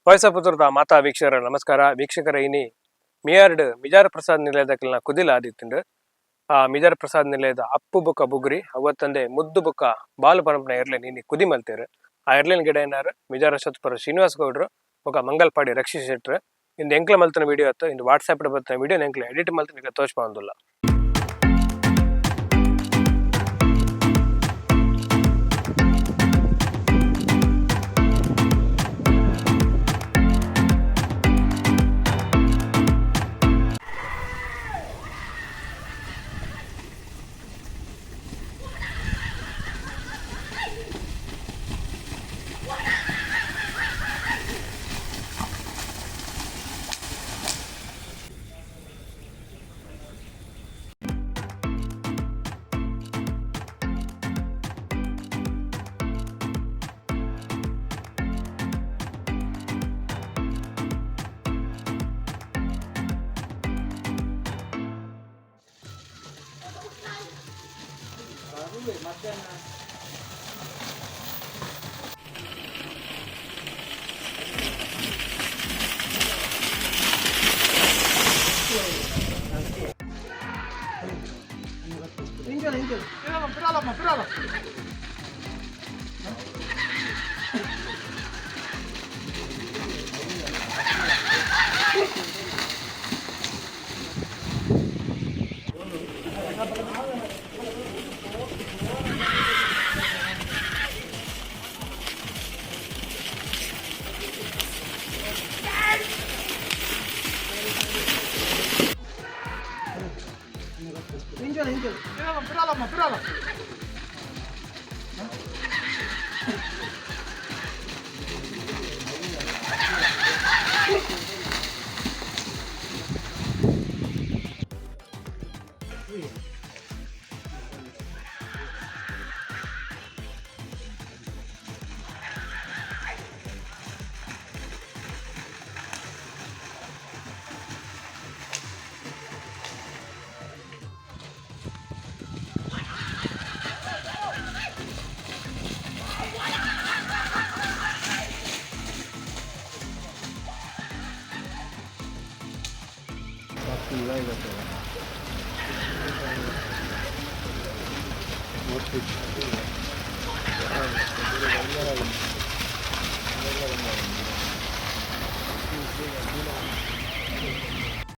ವಾಯ್ಸಪುತ್ರದ ಮಾತಾ ವೀಕ್ಷಕರ ನಮಸ್ಕಾರ. ವೀಕ್ಷಕರ, ಇನಿ ಮಿಯಾರ್ಡ್ ಮಿಜಾರ್ ಪ್ರಸಾದ್ ನಿಲಯದಕ್ಲೆನ ಕುದಿಲ ಆದಿತ್ತುಂಡು. ಆ ಮಿಜಾರ್ ಪ್ರಸಾದ್ ನಿಲಯದ ಅಪ್ಪು ಬೊಕ್ಕ ಬುಗುರಿ ಅವತ್ತಂದೆ ಮುದ್ದು ಬೊಕ್ಕ ಬಾಲು ಪನಪುನ ಎರ್ಲೆನ್ ಇನಿ ಕುದಿ ಮಲ್ತೇರು. ಆ ಎರ್ಲೆನ್ ಗಿಡ ಏನಾರು ಮಿಜಾರ್ ಅಶ್ವತ್ಪುರ ಶ್ರೀನಿವಾಸ್ ಗೌಡ್ರು ಬೊಕ್ಕ ಮಂಗಲ್ಪಾಡಿ ರಕ್ಷಿತ್ ಶೆಟ್ರು. ಇಂದು ಎಂಕ್ಲ ಮಲ್ತನ ವಿಡಿಯೋ ಅತ್ತ, ಇಂದು ವಾಟ್ಸ್ಆಪ್ ಬತ್ತಿನ ವಿಡಿಯೋ ಎಂಕ್ಲ ಎಡಿಟ್ ಮಲ್ತನ ತೋಚ್ಪಾಂದುಲ್ಲ.